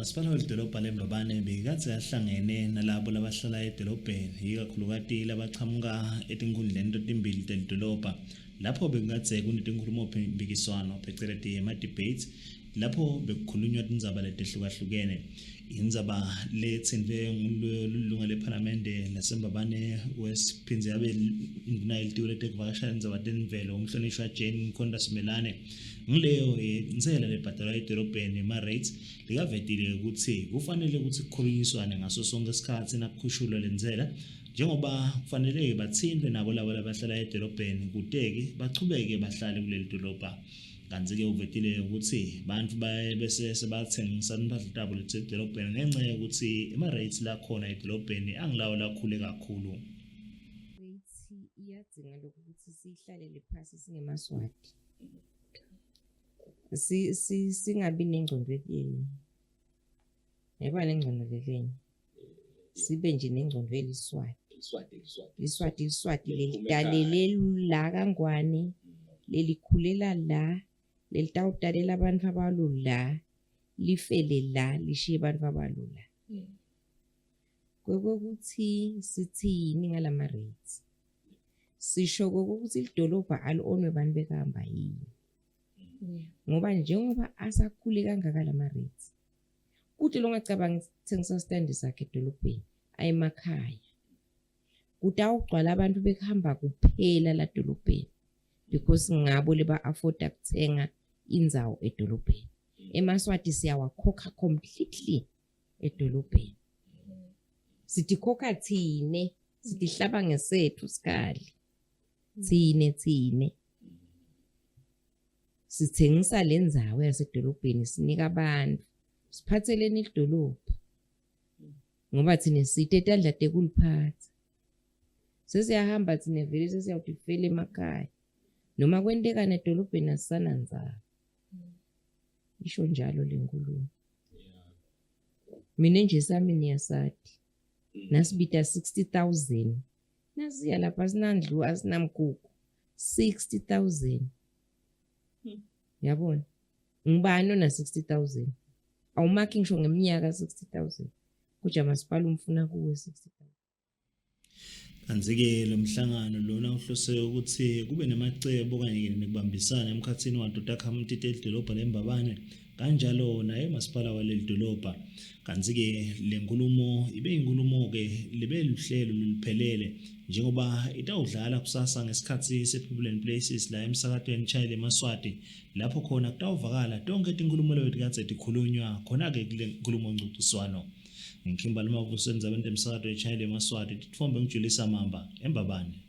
Masipala welidolobha leMbabane bekadze ahlangene nalabo labahlala edolobheni, ikakhulukati labachamuka etinkhundleni totimbili telidolobha, lapho bekukadze kunetinkhulumomphikiswano pheceleti ema-debates lapho bekukhulunywa tindzaba letehlukahlukene. Indzaba letsintfwe ngulunga lephalamende laseMbabane West phindze yabe indvuna yelitiko letekuvakasha tindzaba temvelo umhlonishwa Jane Mkhonta Simelane ngileyo intsela lebhadalwa edolobheni ema-rates likavetile ukuthi kufanele ukuthi kukhulunyiswane ngaso sonke isikhathi nakukhushulwa lentsela njengoba kufanele-ke bathintwe nabo labo labahlala edolobheni kute-ke bachubeke bahlale kuleli dolobha. Kantsi-ke uvetile ukuthi bantfu baye bese sebatsengisa timphahla tabo letisedolobheni ngenca yokuthi ema-rates lakhona edolobheni angilawo lakhule kakhulu. Rates iyadzinga lokhu ukuthi siyihlalele phasi singemaswati. Si si singabi nengcondo elinye. Yaba nengcondo lelinye. Sibe nje nengcondo eliswati. Liswati liswati. Liswati liswati lelidalele la kaNgwane lelikhulela la lelitawutalela abantu abalo la lifele la lishiye abantu abalo la. Kwekwekuthi sithini ngalama rates? Sisho kokuthi lidolobha ali-onwe abantu bekuhamba yini? Ngoba njengoba asakhule kangaka lama rates kude longacabanga ukuthengisa standi sakhe edolobheni ayemakhaya kutawugcwala abantu bekuhamba kuphela la dolobheni because ngabo leba afforda kuthenga indzawo edolobheni. Emaswati siyawakhokha completely edolobheni, sitikhokha thine, sitihlaba ngesethu sikhali thine thine sithengisa lendzawo yasedolobheni, sinika abantu, siphatheleni idolobha ngoba thina site tandla tekuliphatha. Sesiyahamba thina vele, sesiyawutifela emakhaya noma kwentekani edolobheni, asisanandzaba. Isho njalo le nkulumo. Mina nje sami niyasati, nasibita 60 000 nasiya lapha, asinandlu, asinamkhukhu, 60 000. Yabona, ngibani ona 60 000? Awumakhi ngisho ngeminyaka 60 000 kuja masipala umfuna kuwe 60 000. Kanti-ke lo mhlangano lona uhlose ukuthi kube namacebo kanye nekubambisana emkhathini wato takhamuti telidolobha leMbabane kanjalo naye masipala waleli dolobha. Kanti-ke le nkulumo ibe inkulumo-ke libe luhlelo loluphelele njengoba itawudlala kusasa ngesikhathi se-People and Places la emsakatweni Channel Emaswati lapho khona kutawuvakala tonke tinkhulumo lebetikadze tikhulunywa khona-ke kule nkulumo ngcogciswano. Ngikhimba Mavuso endzabeni temsakato ye-Channel Emaswati, titfombe ngijulisa Mamba, eMbabane.